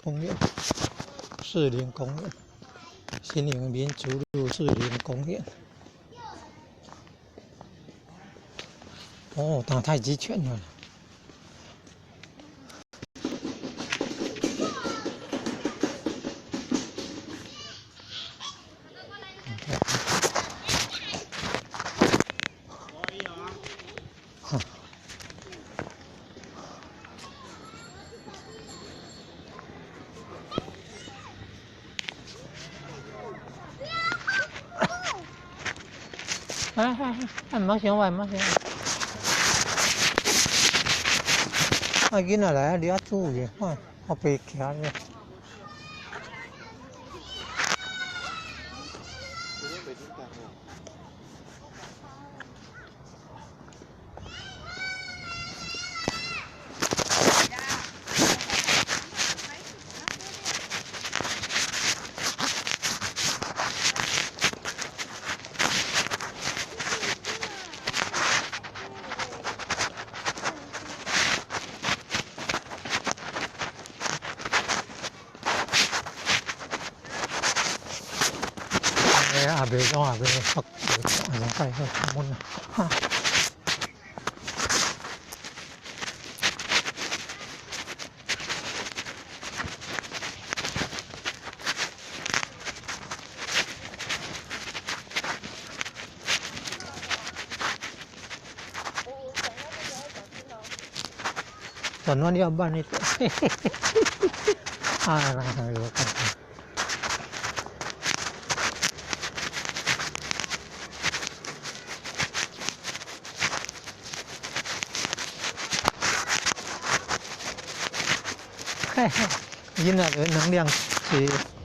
公園，士林公園，新營民族路士林公園。哦，打太極拳了。哎哎哎，毋好傷壞，毋好傷壞。啊，囡仔來啊，你較注意，看，我白徛咧。欸，也袂講也袂發，袂講，會使好，悶啊，哈。轉彎要慢一點，嘿嘿嘿嘿嘿，啊，來來來，嘿嘿，囡仔的能量是。